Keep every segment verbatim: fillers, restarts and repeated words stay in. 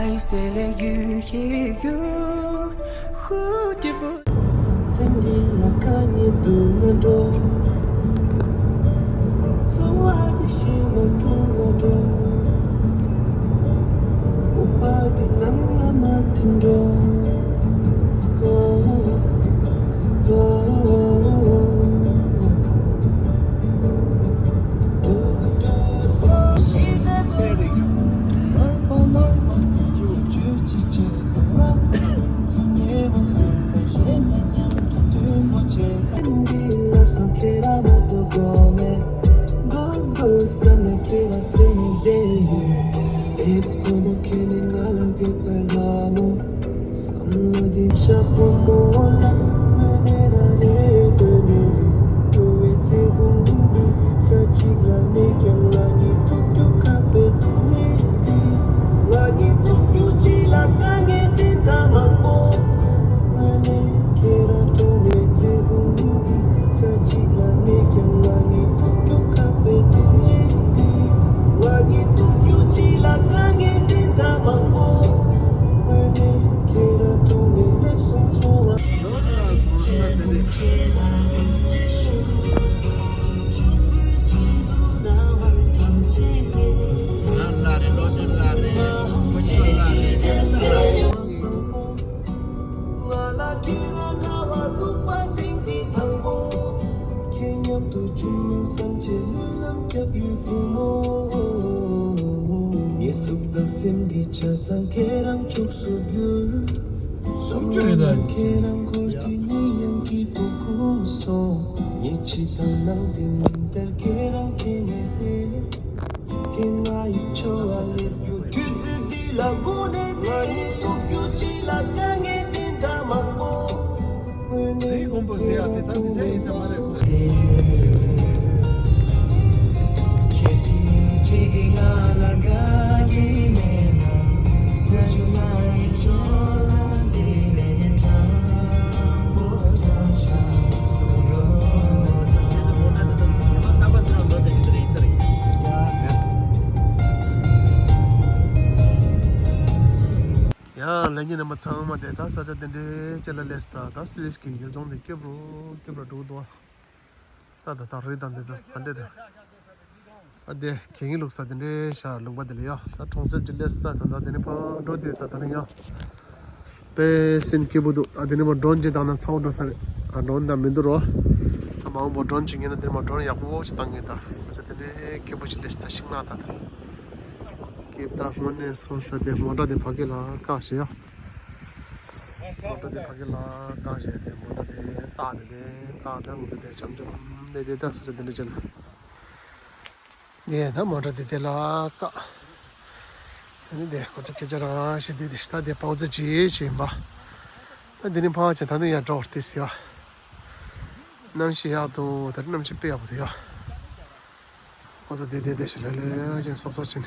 爱谁来愈黑愈忽的不。曾经那个你都能懂，从我的心里都能懂，我把你那么听懂。ངའི་གཟུགས་དང་སེམས་འདི་ཆ་ཚང་ཁྱེད་རང་ཕྱུགས་སུ་གྱུར། སུམ་ཅུ་རེད་ད། ཁྱེད་རང་འཁོར་དུས་ངའི་ཡང་སྐྱིད་པོ་ཁུག་སོང་། ངའི་ཕྱི་དང་ནང་དེ་མིན་ལྟར་ཁྱེད་རང་བྲིས་ནས་བསྡད། ཁྱེད་ང་ཡི་འཚོ་བ་སླེབས་རྒྱུ་དུས་ཚོད་འདི་ལ་དགོངས་ནས་བསྡད། ང་ཡི་ཐུག་རྒྱུ་ཅི་ལ་དཀའ་ངལ་དེ་འདྲ་མང་པོ། དེའི་དགོངས་པ་ཟེར་ཡ་དེ་ད་དེ་ཚད་ཡིན་ས་མ་རེད་ཁོ། ཡ་ལྷན་རྒྱས་རྣམ་པ་ཚང་མ་དེ་ད་ས་ཆ་དེ་འདྲའི་ཅིག་ལ་སླེབས་ད། ད་སུ་ཝེ་སི་ཀྱི་ཡུལ་ལྗོངས་དེ་སྐྱིད་པོ་སྐྱིད་པོ་འགྲོ་འདུག་ད་ད་ད་རི་དང་དེ་ཚོ་ག་འདྲ་དང་། ཨ་དེ་གད་སྙིགས་བླུགས་ས་དེ་འདྲའི་ཤག་ལུང་པ་དེ་ལ་ཡ། ད་གྲོང་གསེབ་ཅིག་སླེབས་ད། ད་ད་དེ་ནས་ཕར་འགྲོ་དུས་ད་ད་ནི་ཡ་དཔེ་སེམས་སྐྱིད་པོ་འདུག་ད་དེ་ནས་མར་ཌོན་ཅིག་བཏང་ན་ཚ་བོ་འགྲོ་ས་རེད། ཨ་ཌོན་ད་མི་འདུག་རོ། ད་མ་འོངས་པར་ཌོན་ཅིག་ཉན་ན་དེ་ནས་མར་ཌོན་ཡག་པོ་ཞིག་བཏང་གི། ད་ས་ཆ་དེ་འདྲའི་སྐྱིད་པོ་ཞིག་སླེབས་ད། ཤིང་ནགས་ད་ད། སྐྱིད་ད་དངོས་གནས་སོང་ས་དེ་མོ་ཊ་དེ་ཕ་གི་ལ་བཀག་བྱས་ཡ། མོ་ཊ་དེ་ཕ་གི་ལ་བཀག་བྱས་དེ་མོ་ཊ་དེ་བཏགས་ནས་དེ་བཀག་ད་ང་ཚོ་དེ་འཆམ་འཆམ་ནས་དེ་ད་ས་ཆ་དེ་འདྲ་ཅིག་ལ། དེ་ད་མོ་ཊ་དེ་དེ་ལ་བཀག་ཨ་ནི་དེ་ཁོ་ཚོ་སྐད་ཆ་རང་བཤད་དེ་དེ་ད་དེ་པའོ་ཙེ་ཅིག་བྱས་ཡིན་པ། ད་དེ་ནི་ཕར་ཕྱིན་ད་དུང་ཡར་འགྲོ་བར་བལྟས་ཡ། གནམ་གཤིས་ཡག་འདུག་ད་རེས་གནམ་གཤིས་དཔེ་ཡག་པོ་འདུག་ཡ། ཁོ་ཚོ་བསྡད་བསྡད་བསྡད་ཞིག་ལས་ལས་ཅན་སོབ་སོབ་ཕྱིན།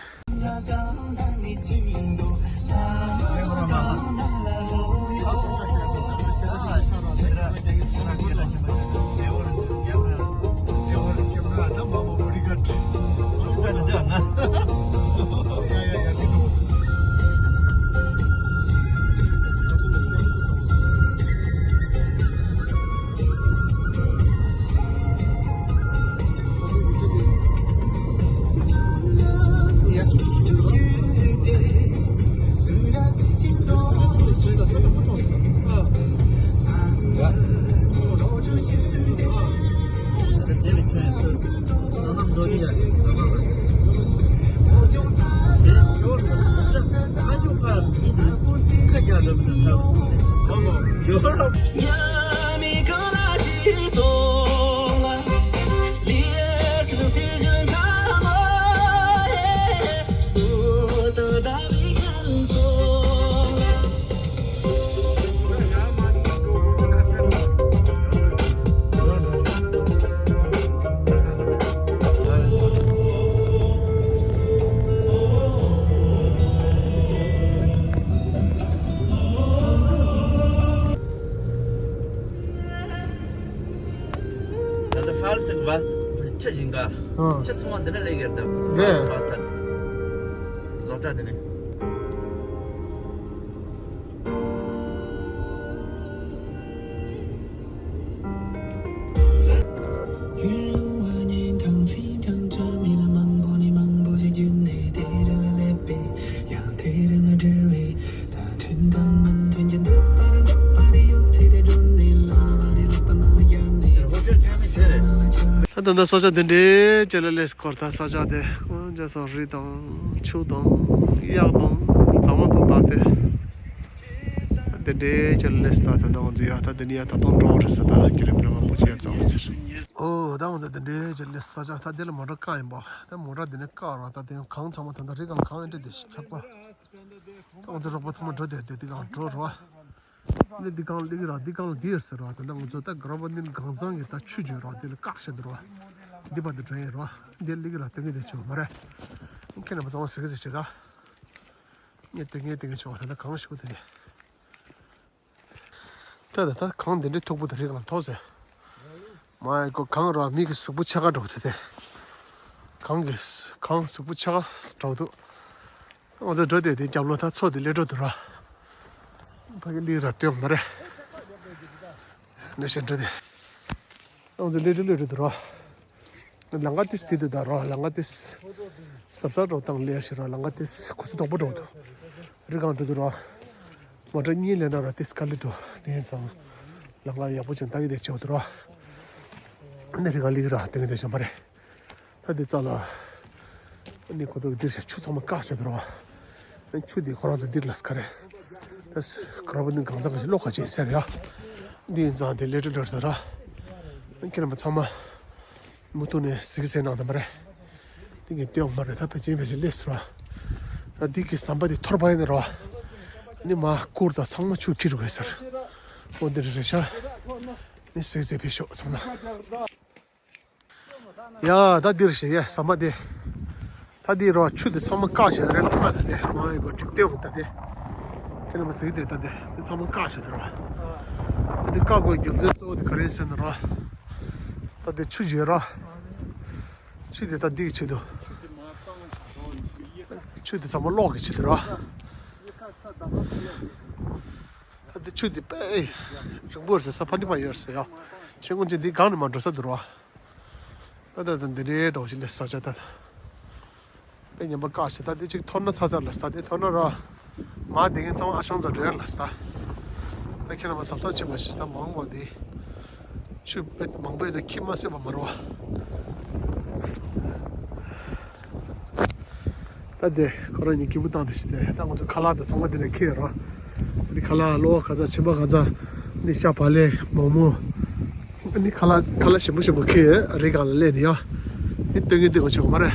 ད་ལྟ་ཧྥལ་སི་གི་བ་ཁྲི་བཞིན་ག་ཨ། ཁྲི་ཚང་མ་འདི་ནས་སླེབས་ཡོད་ད། རེད། ཧྥལ་སི་བ་ཐལ། བཟོ་གྲྭ་འདི་ནས། ད་ལྟ་ས་ཆ་འདི་འདྲའི་ཅིག་ལ་སླེབས་སྐོར། ད་ས་ཆ་དེ་ཀོ་ཇ་སོ་རི་དང་ཆུ་དང་གཡག་དང་ཚང་མ་འདུག་ད་དེ། འདི་འདྲའི་ཅིག་ལ་སླེབས། ད་ད་ལྟ་ང་ཚོ་ཡ་ད་འདི་ནས་ཡ་ད་དུང་འགྲོ་བ་རེད་ཟེར། ད་ཀི་རེམ་རེ་མང་པོ་ཅིག་ཡ་ཙམ་ཟེར། ཨོ་ད་ང་ཚོ་འདི་འདྲའི་ཅིག་ལ་སླེབས། ས་ཆ་ད་འདི་ལ་མོ་ཊ་བཀག་ཡིན་པ། ད་མོ་ཊ་འདི་ནས་བཀག་རོགས། ད་དེ་གངས་ཚང་མ་ད་ད་རི་གངས་གངས་ཨེ་འདྲ་དེ་ཤི་ཁྱབ་པ། ད་ང་ཚོ་རོགས་པ་ཚང་མ་འགྲོ་དེ་དེ་དེ་གང་འགྲོ་རོགས། ནི་འདི་གང་ལེགས་ར། འདི་གང་ལ་འདི་ཡོད་ཟེར་རོ། ད་ལྟ་ང་ཚོ་ད་ག་ར་བ་ནི་གང་ཚང་གི་ད་ཆུ་བརྗོད་རོ། འདི་ལ་བཀག་བཞག་འདི་རོ། འདི་བར་དུ་འགྲོ་ཡིན་རོ། འདི་ལེགས་ར་སྟོན་གི་འདི་ཆུ་མ་རེད། ཁྱེད་རྣམ་པ་ཚང་མ་ཟེར་གི་ཟེར་བྱེད་ད། ངས་སྟོན་ངས་སྟོན་གི་ཆུ་བ་ད་ལྟ་གང་ཞིག་གོ་དེ། ད་ད་ད་གང་འདི་འདྲའི་མཐུག་པོ་དེ་རིགས་གང་ཐོག་ཟེར། མ་ཡི་གོ་གང་ར་མི་གི་གཟུགས་པོ་ཆེ་ཁ་འགྲོ་དེ་དེ། གང་གི་གང་གཟུགས་པོ་ཆེ་ཁ་འགྲོ་དུ། ང་ཚོ་འགྲོ་དེ་དེ་རྒྱབ་ལོ་ད་ཚོ་དེ་ལས་འགྲོ་དུ་ར། ཕ་གི་ལི་ར་སྟོན་མ་རེད། ནས་ཤེས་འགྲོ་དེ། ང་ཚོ་ལས་འགྲོ་ལས་འགྲོ་དུ་ར། ལང་ཀ་ཏིས་དེ་དུ་ད་ར། ལང་ཀ་ཏིས་ཟབ་ཟབ་འགྲོ་དང་ལས་ཤི་ར། ལང་ཀ་ཏིས་ཁུ་སུ་དོག་པོ་འགྲོ་དུ། རི་གང་འགྲོ་དུ་ར། མོ་ཊ་གཉིས་ལས་ན་ར་ཏིས་ཀ་ལི་དུ་དེ་སང་། ལང་ཀ་ཡག་པོ་ཅན་ད་གི་དེ་ཆེ་དུ་ར། ནས་རི་གང་ལི་ར་དེ་གི་དེ་ཤམ་པ་རེད། ད་འདི་རྩ་ལ། ནི་ཁོ་ཚོ་འདིར་ཆུ་ཚང་མ་བཀག་བྱས་འདུག་རོ། ཆུ་འདི་ཁོ་རང་ཚོ་འདིར་ལ་སྐ་རེད། ད་ཁོ་རང་ཚོ་ནི་གང་ཚང་གི་གློག་ཁ་ཆེ་ཟེར་ཡ། འདི་ཡིན་ཙང་འདི་ལེ་ཏྲི་ལོར་དུ་ར། ཁྱེད་རྣམ་པ་ཚང་མ། མུ་མཐུད་ནས་གཟིགས་གཟིགས་གནང་དང་མ་རེད། འདི་གི་སྟོན་མ་རེད། ད་ཕལ་ཆེར་ཕལ་ཆེར་ལས་སུ་ར། ད་འདི་གི་ཟམ་པ་འདི་འཐོར་པ་ཡིན་ནི་རོ། ནི་མ་བསྐོར་དང་ཚང་མ་ཆུ་འཁྱེར་དགོས་ཟེར། འོ་འདི་རེད་ཤག་ནི་གཟིགས་གཟིགས་ཕེབས་ཤོག་ཚང་མ། ཡ་ད་འདིར་ཞེས་ཡ་ཟ་མ་དེ། ད་འདི་རོ་ཆུ་དེ་ཚང་མ་བཀག་བྱས་རེད་ལ། ད་དེ་མ་ཡི་གོ་འགྲིག་སྟེ་འོ་ད་དེ། ཁྱེད་རྣམ་པ་གཟིགས་དེ་ད་དེ་དེ་ཚང་མ་བཀག་བྱས་དེ་རོ། ད་དེ་བཀག་དགོས་རྒྱུ་མཚན་གཙོ་བོ་དེ་ག་རེ་ཟེར་ན་རོ། ད་དེ་ཆུ་བརྗོད་རོ། ཆུ་དེ་ད་འདི་གི་ཆེད་དུ། ཆུ་དེ་ཚང་མ་གློག་གི་ཆེད་དུ་རོ། ད་དེ་ཆུ་དེ་དཔེ་རིང་པོ་རེད་ཟེར། ས་ཕ་ནི་མ་ཡོད་ཟེར་ཡ། ཆེ་སྔོན་ཆེ་འདི་གང་ནས་མ་འགྲོ་ས་འདུག་རོ། ད་ད་ད་འདི་འདྲའི་འགྲོ་བཞིན་ལས་ས་ཆ་ད་ད། དཔེ་ཉམས་པ་བཀག་བྱས། ད་འདི་གཅིག་འཐོར་ན་ཚ་ཚ་ལ་ས་དེ་འཐོར་ན་ར། མ་དེ་ངན་ཚང་མ་ཨ་ཤང་ཚ་འགྲོ་ཡ་ལ་ས། ད་ཁྱེད་རང་མ་བསམ་ས་བྱེད་མ་ཤེས། ད་མང་བ་དེ་ཆུ་དཔེ་མང་པོ་ཡིན་ན་ཁྱི་མ་བསད་པ་མ་རེད་བ། ད་དེ་ཁོ་རང་གཉིས་སྐྱིད་པོ་བཏང་དེ་ཞིག་དེ། ད་ང་ཚོ་ཁ་ལག་དང་ཚང་མ་དེ་ནས་ཁྱེར་རོ། དེ་ཁ་ལག་གློ་བ་ག་ཚ་མཆིན་པ་ག་ཚ། ནི་ཤ་བག་ལེབ་མོག་མོག་ནི་ཁ་ལག་ཁ་ལག་ཞིམ་པོ་ཞིམ་པོ་ཁྱེར་རི་སྒང་ལ་སླེབས་ནི་ཡ། ནི་སྟོན་གི་འདུག་གོ་ཆོག་མ་རེད།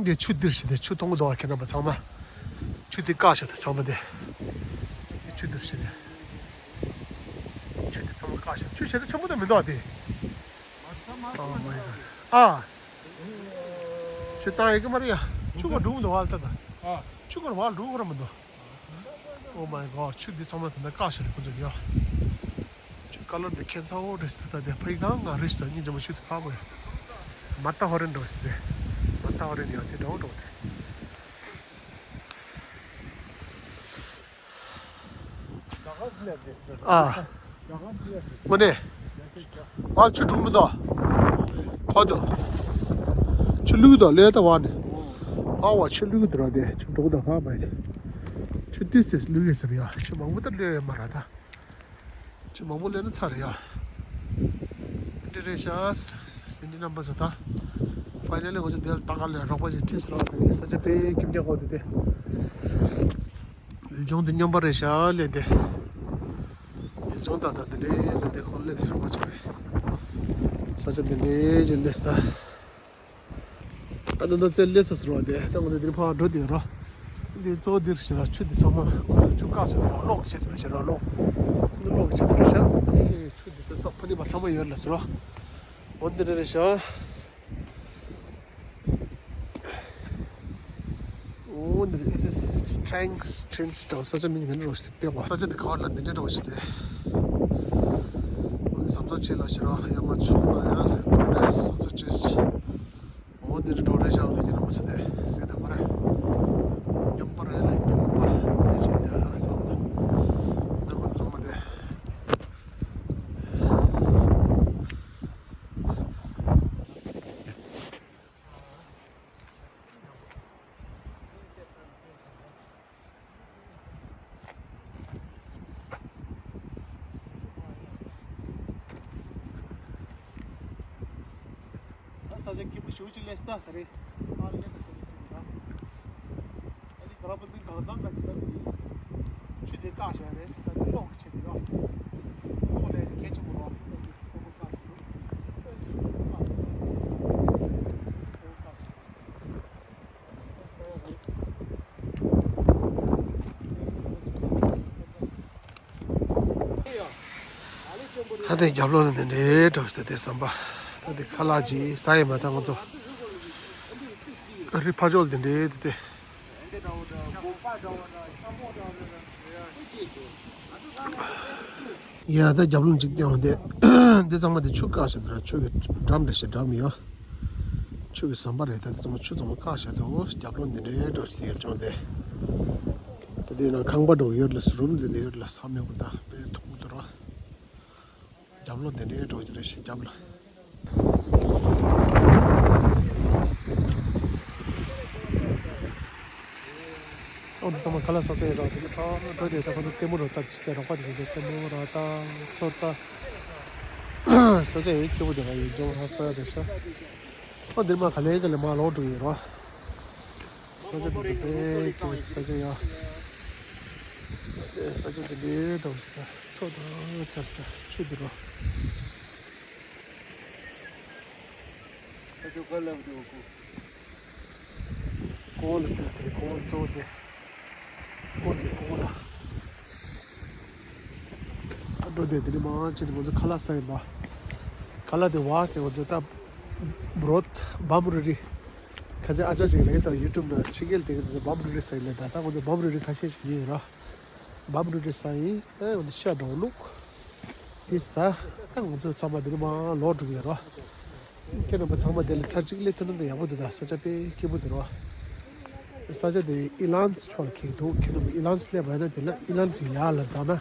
འདི་ཆུ་འདིར་ཞིག་དེ་ཆུ་མཐོང་གི་འདུག་བ། ཁྱེད་རྣམ་པ་ཚང་མ། ཆུ་འདི་བཀག་བཞག་དེ་ཚང་མ་དེ། འདི་ཆུ་འདིར་ཞིག་དེ། ཆུ་འདི་ཚང་མ་བཀག་བཞག་ཆུ་ཞེ་དྲག་ཆེན་པོ་ད་མི་འདུག་བ་དེ། Oh my God. ཨ། ཆུ་བཏང་ཡོད་ཀྱི་མ་རེད་ཡ། ཆུ་ག་འགྲོ་མི་འདུག་བ་ལ་ད་ད། ཨ། ཆུ་ག་ར་བ་ལ་འགྲོ་གི་ར་མི་འདུག Oh my God. ཆུ་འདི་ཚང་མ་དེ་འདྲ་བཀག་བཞག་ལས་ཁོ་ཚོ་ཡ། ཆུ་ཀ་ལར་འདི་ཁྱད་མཚར་བོ་རེད་ཟེར། ད་དེ་ཕ་ཡི་གང་ང་རེད་ཟེར། ད་སྙིང་རྗེ་མོ་ཆུ་དེ་ཕག་པོ་རེད། མ་ཏ་ཧོ་རེན་འགྲོ་ཟེར་ཏེ། མ་ཏ་ཧོ་རེན་ཡང་དེ་འགྲོ་འགྲོ་དེ། ཨ། དངོས་གནས། ཨ་ཆུ་དྲུག་མི་འདུག་ཕ་དུ། ཆུ་ལུག་དང་ལས་ད་བ་ནི། ཨ་བ་ཆུ་ལུག་དུ་ར་དེ་ཆུ་དྲུག་དང་ཕ་མ་ཡི། ཆུ་ཏིས་ཏིས་ལུག་ཡོད་ཟེར་ཡ། ཆུ་མང་པོ་ད་ལོས་ཡོད་མ་ར་ད། ཆུ་མང་པོ་སླེབས་ན་ཚར་རེད་ཡ། འདི་རེད་ཤག་འདི་རྣམ་པ་ཚོ་ད། ཕའི་ནལ་ལི་ང་ཚོ་དེ་ལ་ད་ག་ལས་རོགས་པ་ཞིག་ཁྲིད་སོང་། ས་ཆ་དཔེ་སྐྱིད་པོ་ཡག་པོ་དེ་དེ། ཡུལ་ལྗོངས་འདི་སྨྱོན་པ་རེད་ཤག་ལས་དེ། ཡུལ་ལྗོངས་ད་ད་འདི་འདྲའི་རེད་དེ། ཁོ་སླེབས་དེ་རོགས་པ་བྱས་པས། ས་ཆ་འདི་འདྲའི་ཞིག་སླེབས་ད། ད་ད་ད་ཙེ་ལེ་ཚ་ཟེར་བ་དེ་ད་ང་ཚོ་འདིར་ཕར་འགྲོ་དེ་ར། འདི་གཙོ་བོ་འདིར་ཞེ་ན་ཆུ་འདི་ཚང་མ་ཁོ་ཚོ་ཆུ་བཀག་བྱས་ར། གློག་བྱས་འདུག་ཞེ་ན་གློག་གློག་བྱས་འདུག་རེད་ཤག་ཨེ་ཆུ་འདི་ད་སོག་ཕ་ནི་མ་ཚང་མ་ཡོད་ལ་ཟེར་ར། འོ་འདི་རེད་རེད་ཤག་འོ་འདི་རེད། ཨེ་སི་སི་ཊེང་སི་ཊེང་སི་ད་ས་ཆ་མིང་འདི་འདྲ་རོ་ཞིག་དེ་སྤེལ་བ། ས་ཆ་འདི་ག་བ་ལ་འདི་འདྲ་རོ་ཞིག་དེ། འོ་འདི་བསམ་ཚོར་ཆེ་ལ་ཞེ་ར། ཡ་མ་ཆུ་ལ་ཡ་བསམ་ཚོར་ཆེ། འོ་འདི་འདྲ་འགྲོ་རེད་ཤག་ལས་ཀྱི་ར་མ་ཚོ་དེ་སྲིད་དེ་མ་རེད། སྨྱོན་པ་རེད་ལས་སྨྱོན་པ་རེད་ཤག་དེ་ལ་ཚང་མ། འདི་མ་ཚང་མ་དེ། ས་ཆ་སྐྱིད་པོ་ཞེ་པོ་ཅིག་སླེབས་སོང་ད། ད་རེས་ཨ་ལེ་ད་ས་ཆ་སྐྱིད་པོ་འདུག་ད་ཨ་ནི་ག་ར་པོ་འདི་གང་འཚམ་ལ་འདི་ལྟ་བུའི་ཆུ་དེ་བཀག་བཞག་རེད། ད་འདི་གློག་གི་ཆེད་དུ་ཡོད། གློག་ལས་གལ་ཆེན་པོ་རེད། ད་འདི་གློག་པོ་བཀག་འདུག་ད་དེ་རྒྱབ་ལོགས་ལ་འདི་འདྲའི་གྲོགས་ཤིག་དེ་ཟམ་པ། ད་དེ་ཁ་ལག་ཅིག་ཟ་ཡི་མ། ད་ང་ཚོ་རི་ཕ་ཕྱོགས་ལ་འདི་འདྲའི་དེ་དེ། ཡ་ད་རྒྱབ་ལོགས་ཅིག་སྟོན་འོང་དེ། འདི་ཚང་མ་དེ་ཆུ་བཀག་བཞག་འདུག་ཆུ་གི་འགྲམ་རེད་ཤག་འགྲམ་ཡོད། ཆུ་གི་ཟམ་པ་རེད། ད་དེ་ཚང་མ་ཆུ་ཚང་མ་བཀག་བཞག་འདུག་རྒྱབ་ལོགས་འདི་འདྲའི་གྲོགས་ཤིག་དེ་ཡོད་ཅོང་དེ། ད་དེ་ན་ཁང་པ་འགྲོ་ཡོད་ལ་རུམ་དེ་འདྲ་ཡོད་ལ་ས་མེད་གོ་ད་དཔེ་མཐོང་གི་འདུག་ར། རྒྱབ་ལོགས་དེ་འདྲའི་འགྲོ་གི་རེད་ཤག་རྒྱབ་ལ། ཨོ་འདི་ཚང་མ་ཁ་ལག་ཟ་ས་ཡོད་ར། དེ་ནི་ཁྲ་འགྲོ་དེ་ད་ཁོ་ཚོ་ལྟད་མོ་རོ་ལྟ་ཅི་སྟེ་རོགས་པ་དེ་ཚོ་ལྟད་མོ་ར་ལྟ་ཚོ་ལྟ། ས་ཆ་ཡིན་སྐྱིད་པོ་དེ་ར་ཡིན་ཅོང་ར་ཚོ་ཡ་དེ་ཤ། ཨོ་འདིར་མ་ག་ལེ་ག་ལེ་མ་ལོག་འགྲོ་ཡོད་ར། ས་ཆ་འདི་ཚོ་དཔེ་སྐྱིད་པོ་ས་ཆ་ཡ། ས་ཆ་འདི་འདྲའི་འདྲ་བོ་ཞིག་ད་མཚོ་དང་ཆབ་ཆ་ཆུ་འདི་རོ། ས་ཆ་ག་ལ་འདུག་གོ། ཀོ་ལ་འདི་དེ་ཀོ་གཙོ་བོ་དེ། ཀོ་འདི་ཀོ་ལ། ཨ་འགྲོ་དེ་དེ་ནི་མང་ཆེ་དེ་ང་ཚོ་ཁ་ལག་ཟ་ཡིན་པ། ཁ་ལག་དེ་བ་ཟེར་ང་ཚོ་ད་བྲོད་འབམ་རི་རི། ཁ་ཚ་ཨ་ཅག་ཅིག་ལས་ད་ཡུ་ཊུབ་ན་ཕྱི་རྒྱལ་དེ་ག་དེ་ཚོ་བམ་རི་རི་ཟེར་ལས་ད་ད་ང་ཚོ་བམ་རི་རི་ཁ་ཤས་ཤིག་ཉོས་ཡོད་ར། བམ་རི་རི་ཟ་ཡིན། ཨེ་འོ་ན་ཤ་འགྲོ་ལུག་དེ་ཟ། ཨེ་ང་ཚོ་ཚང་མ་དེ་ནི་མ་ལོག་འགྲོ་གི་ཡོད་ར། ཁྱེད་རྣམ་པ་ཚང་མ་དེ་ལ་ཚར་གཅིག་སླེབས་ཐུབ་ན་ད་ཡག་པོ་འདུག་ད་ས་ཆ་དཔེ་སྐྱིད་པོ་འདུག་ར། ས་ཆ་དེ་ཨི་ལན་སི་ཕྱོགས་ལ་འཁེལ་འདུག་ཁྱེད་རྣམ་པ་ཨི་ལན་སི་སླེབས་པ་ཡིན་ན་དེ་ལ་ཨི་ལན་སི་ཡར་ལ་འཛེགས་ན།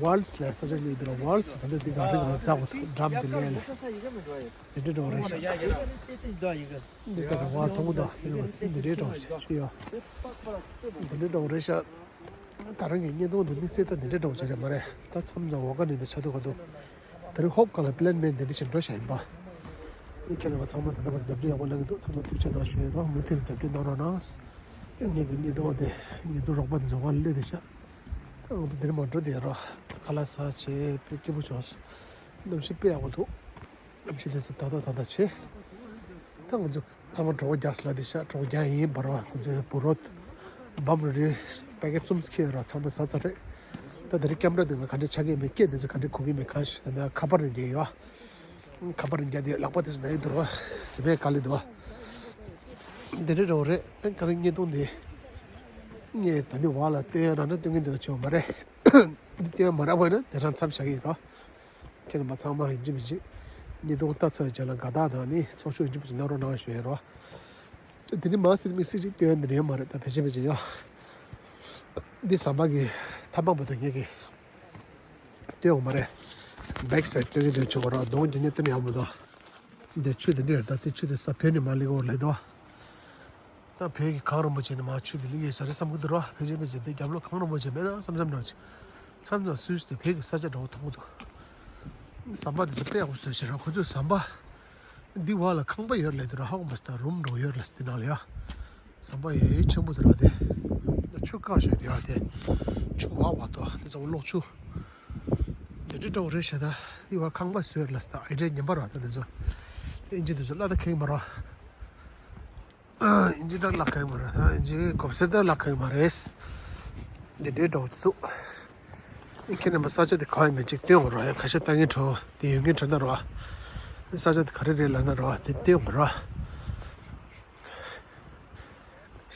ཝལ་སི་ལ་ས་ཆ་གཉིས་འདུག་ར། ཝལ་སི་ད་ལྟ་འདི་ག་རེ་ག་རེ་འཛེགས་དགོས་འདུག་འགྲམ་དེ་ལས་ལ། དེ་འདྲ་འགྲོ་རེད་ཤག་འདི་ལྟ་དུ་བ་མཐོང་གི་འདུག་ཁྱེད་རང་སྲིད་འདི་འདྲའི་འགྲོ་ཞེས་ཆུ་ཡོད། འདི་འདྲའི་འགྲོ་རེད་ཤག་ད་རང་གི་བརྙན་ཐུང་འདི་དམིགས་བསལ་ད་འདི་འདྲའི་འགྲོ་བྱ་རྒྱུ་མ་རེད། ད་མཚམས་མཚམས་འོ་ག་ནས་འདི་ཆ་འདུག་ག་འདུག་ད་རིང་ཧོབ་ག་ལ་པི་ལེན་མེད་འདི་འདྲ་ཞིག་འགྲོ་བྱ་ཡིན་པ། ཁྱེད་རང་ཚང་མ་ད་ལྟ་བར་རྒྱབ་སྐྱོར་ཡག་པོ་གནང་གི་འདུག་ཚང་མ་ཐུགས་རྗེ་གནང་ཞུ་ཡིན་རོགས། མུ་མཐུད་རྒྱབ་སྐྱོར་གནང་རོགས་གནང་། ངེད་ཀྱི་བརྙན་ཐུང་འདི་ངེད་ཚོ་རོགས་པ་འདི་ཚོ་བ་ལ་སླེབས་བསྡད་ཤག་ད་ང་ཚོ་འདིར་མ་འགྲོ་བསྡད་རོགས། ཁ་ལག་ཟ་བྱས་དཔེ་སྐྱིད་པོ་བྱུང་། གནམ་གཤིས་དཔེ་ཡག་པོ་འདུག་གནམ་གཤིས་དེ་ཚོ་ད་ད་ད་ད་བྱས། ད་ང་ཚོ་ཚང་མ་གྲོགས་རྒྱག་སླ་དེ་ཤ་གྲོགས་རྒྱག་ཡིན་བར་བ་ཁོ་ཚོའི་བུ་རོད། བམ་རི་རི་པེ་ཀེ་ཊི་གསུམ་ཁྱེར་ར་ཚང་མ་ཟ་ཚར་རེད། ད་དེ་རིང་ཀེམ་ར་དེ་ང་ག་འདྲ་ཆགས་ཀྱི་མེད་སྐད་དེ་ཚོ་ག་འདྲ་གོ་གི་མེད་གང་ཞིག་ད་ནི་ཁ་པར་རིང་རྒྱག་ཡོད། ཁ་པར་རིང་རྒྱག་དེ་ལག་པ་དེ་ཚོ་ན་ཡི་འདུག་ར་ཟི་པའི་དཀའ་ལས་འདུག་བ། དེ་རིང་རོ་རེད་ཨ་ག་རེ་བརྙན་ཐུང་འདི། ངས་ད་ནི་བ་ལ་སྟོན་ཡ་ར་ན་སྟོན་གི་འདུག་ཆོག་མ་རེད། འདི་སྟོན་ཡ་མ་རག་པ་ཡིན་ན་དེ་རང་མཚམས་བཞག་གི་ཡིན་རོ། ཁྱེད་རྣམ་པ་ཚང་མ་ཡིན་གཅིག་མིན་གཅིག་བརྙན་ཐུང་ལྟ་ཚར་རྗེས་ལ་དགའ་རྟགས་དང་ནི་ཚོགས་ཞུགས་ཡིན་གཅིག་མིན་གཅིག་གནང་རོགས་གནང་ཞུ་ཡ་རོ། དེ་ནི་མ་སྲིད་དམིགས་བསལ་ཅིག་སྟོན་ཡ་འདི་རེད་མ་རེད། ད་ཕལ་ཆེར་ཕལ་ཆེར་ཡོད། འདི་ཟམ་པ་གི་ཐ་མག་པ་དང་ངེད་ཀྱི་སྟོན་འོང་མ་རེད། བེག་སའིཌ་སྟོན་གྱི་འདུག་ཆོག་གོ་ར་གདོང་རྒྱུ་ནི་སྟོན་ཡག་མི་འདུག་འདི་ཆུ་འདི་འདྲ་རེད། ད་འདི་ཆུ་འདི་ས་བོད་ནས་མ་སླེབས་གོ་ལེ་དོ། ད་བོད་ཀྱི་གངས་རིན་པོ་ཆེ་ནས་མ་ཆུ་འདི་སླེབས་ཡོད་ས་རེད་བསམ་གི་འདུག་ར། ཕལ་ཆེར་ཕལ་ཆེར་འདི་རྒྱབ་ལོགས་གངས་རིན་པོ་ཆེ་མེད་ན་བསམ་བསམ་འདྲ་ཅིག་མཚམས་མཚམས་སུས་དེ་བོད་ཀྱི་ས་ཆ་འདྲ་བོ་མཐོང་གི་འདུག་ཟམ་པ་འདི་ཚོ་དཔེ་ཡག་པོ་བཟོས་ཤག་ར། ཁོ་ཚོས་ཟམ་པ་འདི་བར་ལ་ཁང་པ་ཡོད་ལེ་འདུག་ར། ཧ་གོ་མ་སོང་། ད་རུམ་འདྲ་བོ་ཡོད་ལ་འདི་ནང་ལ་ཡ། ཟམ་པ་ཡ་ཡོད་ཆེན་པོ་འདུག་ར། དེ་ཆུ་བཀག་བཞག་འདུག་ཡ། དེ་ཆུ་བར་བར་དོ་དེ་ཚོ་གློག་ཆུ་འདི་འདྲ་འདྲ་བོ་རེད་ཤག་ད་འདི་བར་ཁང་པ་བཟོས་ལ་ད་ཨེ་འདྲའི་ཉམས་པ་ར། ད་འདི་ཚོ་ཨིན་ཇི་འདི་ཚོ་བརླག་ད་ཁེག་མ་ར། ཨིན་ཇི་ད་བརླག་ཁེག་མ་ར། ད་ཨིན་ཇི་གོབ་སེ་ད་བརླག་ཁེག་མ་རེད། འདི་འདྲའི་འདྲ་བོ་འདུག་ཁྱེད་རྣམ་པ་ས་ཆ་དེ་གང་ཡིན་མིན་ཅིག་སྟོན་འོང་རོགས། ཡང་ཁ་ཤས་ལྟ་མཁན་འདྲ་བོ་དེ་ཡོད་མཁན་འདྲ་ན་རོགས། ས་ཆ་དེ་ག་རེ་རེད་ལབ་ན་རོགས་དེ་སྟོན་འོང་རོགས།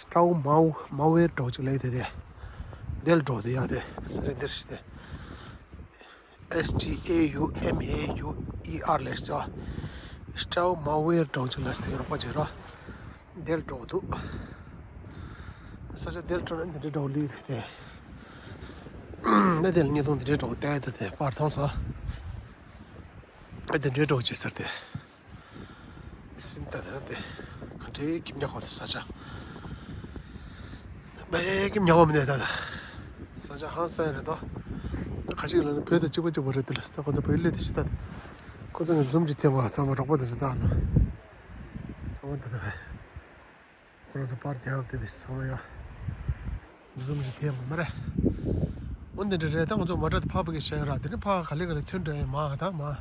སྤྲའུ་མའོ་མའོ་ཝེར་འདྲ་བོ་ཅིག་ལབ་ཡོད་དེ། དེ་འདིར་འགྲོ་དེ་ཡག་དེ་ས་ཆ་འདིར་ཞིག་དེ། S T A U M A U E R ལས་ཅོ། སྤྲའུ་མའོ་ཝེར་འདྲ་བོ་ཅིག་ལ་ཟེར་རོགས་པ་བྱེད་རོགས། འདིར་འགྲོ་འདུག་ས་ཆ་འདིར་འགྲོ་ན་འདི་འདྲའི་འདྲ་བོ་ལི་རེད་དེ། ན་དེ་ལ་བརྙན་ཐུང་འདི་འདྲའི་འདྲ་བོ་བལྟས་ཏེ་དེ་པར་མཐོང་སོང་། འདི་འདྲའི་འདྲ་བོ་བྱེད་ཟེར་ཏེ། སིན་ད་ད་དེ་ག་འདྲའི་ཁྱིམ་ཉག་གོ་དེ་ས་ཆ། མེད་ཁྱིམ་ཉག་གོ་མི་འདུག་ད་ད། ས་ཆ་ཧང་སང་རེད་དོ། ཁ་ཤས་ལ་ནི་བོད་དང་གཅིག་པ་གཅིག་པ་རེད་དེ་ལ་ད་ཁོ་ཚོ་བོད་སླེབས་དེ་ཤི་ད། ཁོ་ཚོ་ངས་འཛུམ་གྱིས་འཐེན་པ་ཚང་མ་རོགས་པ་དེ་ཚོ་ད་ལ། ཨོ་ད་ད། ཁོ་རང་ཚོ་པར་རྒྱག་དེ་དེ་ཚང་མ་ཡ། འཛུམ་གྱི་དེ་མ་རེད། འོ་འདི་འདྲ་རེད། ད་ང་ཚོ་མོ་ཊ་དེ་ཕར་ཕ་གི་བྱས་ཡོད་ར། དེ་ནི་ཕར་ག་ལེ་ག་ལེ་ཐོན་འགྲོ་ཡ་མ་ད་མ།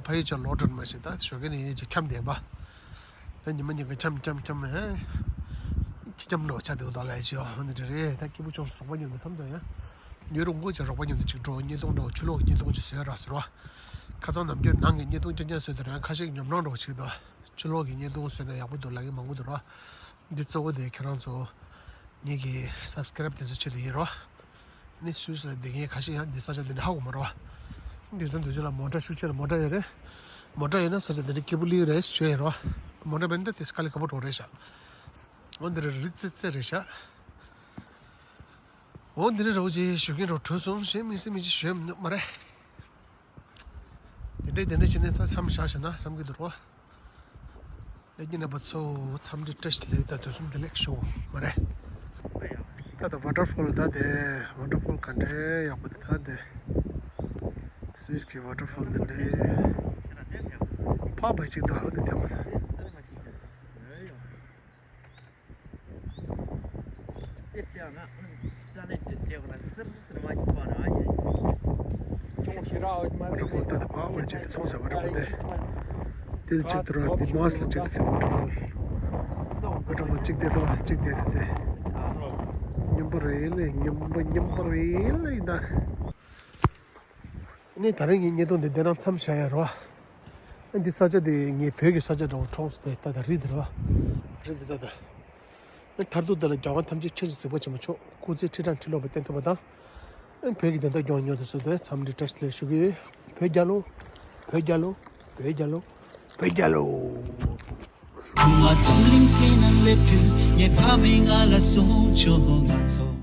ཕ་ཡུལ་ཆ་ལོག་འགྲོ་མ་ཤེས། ད་ཞོགས་ཀས་ནས་ཡིན་ཅིག་འཁྱམ་བསྡད་པ། ད་ཉི་མ་ཉིན་ག་འཁྱམ་འཁྱམ་འཁྱམ་ཧེ། འཁྱམ་འགྲོ་ཆ་འདུག་ད་ལས་ཅི་ཨོ་འདི་འདྲ་རེད། ད་སྐྱིད་པོ་ཅུང་ཟད་རོགས་པ་མཉམ་དུ་བསམ་ཙང་ཡ། ཉོ་རུང་གོ་ཅིག་རོགས་པ་མཉམ་དུ་ཅིག་འགྲོ། བརྙན་ཐུང་འགྲོ། ཕྱི་ལོགས་ཀྱི་བརྙན་ཐུང་ཅིག་བཟོས་ར་ཟེར་བ། ཁ་སང་ནམ་རྒྱུན་ནང་གི་བརྙན་ཐུང་རྐྱང་རྐྱང་བཟོས་དེ་རང་ཁ་ཤས་ཉམས་སྣང་འགྲོ་ཅིག་དང་། ཕྱི་ལོགས་ཀྱི་བརྙན་ཐུང་བཟོས་ན་ཡག་པོ་འདུག་ལབ་མཁན་མང་པོ་འདུག་ར། འདི་གཙོ་བོ་དེ་ཁྱེད་རང་ཚོ་ངེད་ཀྱི་སབ་སི་ཀེ་རབ་དེ་ཚོ་ཆེད་དུ་ཡིན་རོ། ནི་སུད་སི་ལ་བསྡད་མཁན་ཁ་ཤས་ཡང་འདི་ས་ཆ་འདི་ནས་ཧ་གོ་མ་རོ། འདི་ཚོ་འདི་ཚོ་ལ་མོ་ཊ་ཤུགས་ཆེ་ལ་མོ་ཊ་ཡོད་རེད། མོ་ཊ་ཡོད་ན་ས་ཆ་འདི་འདྲ་སྐྱིད་པོ་ལི་རེད་ཞུ་ཡིན་རོ། མོ་ཊ་མེད་ན་དེ་དཀའ་ལས་ཁག་པོ་འགྲོ་རེད་ཤག་འོ་འདི་རེད། རི་ཙེ་ཙེ་རེད་ཤག་འོ་འདི་རེད། རོགས་ཅེས་ཞུ་མཁན་རོ་གྲོལ་སོང་། གཞན་མི་སྲིད་མི་ཅི་ཞུ་ཡ་མི་འདུག་མ་རེད། དེ་འདྲས་དེ་འདྲས་བྱས་ནས་ད་མཚམས་བཞག་བྱས་ན་བསམ་གྱི་འདུག་རོ། ལས་ཀྱི་རྣམ་པ་ཚོ་འཚམས་འདྲི་བཀྲ་ཤིས་བདེ་ལེགས་དང་དུས་གསུམ་བདེ་ལེགས་ཞུ་མ་རེད། ད་ད་ཝ་ཊར་ཕོལ་ད་དེ་ཝ་ཊར་ཕོལ་ག་འདྲས་ཡག་པོ་དེ་ད་དེ། སུད་སི་གི་ཝ་ཊར་ཕོལ་དེ་འདྲས། ཕ་བ་གཅིག་ད་འོ་དེ་ཐེབས་པ་ད། ཨ་ཊ་ཕོལ་ད་ད་པ་ཝ་ཊར་ཕོལ་དེ་མཐོང་ས་ཝ་ཊར་ཕོལ་དེ། དེ་ལ་གཅིག་ཏུ་ར་དེ་མོ་སི་ལ་གཅིག་ཏུ་དེ་ཝ་ཊར་ཕོལ། ཝ་ཊར་ཕོལ་གཅིག་དེ་དང་གཅིག་དེ་དེ་དེ། སྙན་པོ་རེད་ལེ། སྙན་པོ་སྙན་པོ་རེད་ལེ་ད། ནི་ད་རིང་གི་བརྙན་ཐུང་འདི་འདི་རང་མཚམས་བཞག་ཡ་རོ། འདི་ས་ཆ་དེ་ངའི་བོད་ཀྱི་ས་ཆ་འདྲ་བོ་མཐོང་སོང་། དེ་ད་ད་རི་དེ་རོ། རི་དེ་ད་ད། མཐར་ཐུག་དེ་ལ་རྒྱལ་དབང་ཐམས་ཅད་མཁྱེན་ཅིང་གཟིགས་པ་ཆེན་པོ་མཆོག་སྐུ་ཚེ་ཁྲི་ཕྲག་ཁྲི་ལོ་བར་བརྟན་ཐུབ་པ་དང་། བོད་ཀྱི་བདེན་མཐའ་སྐྱོང་བ་མྱུར་དུ་སོན་ཏེ་འཚམས་འདྲི་བཀྲ་ཤིས་བདེ་ལེགས་ཞུ་གི་ཡོད། བོད་རྒྱལ་ལོ། བོད་རྒྱལ་ལོ། བོད་རྒྱལ་ལོ། བོད་རྒྱལ་ལོ། ཁུ་མ་ཙམ་གླིང་དེ་ན་སླེབས་དུས་ངའི་ཕ་མས་ང་ལ་གསུངས་བྱུང་། ང་ཚོ་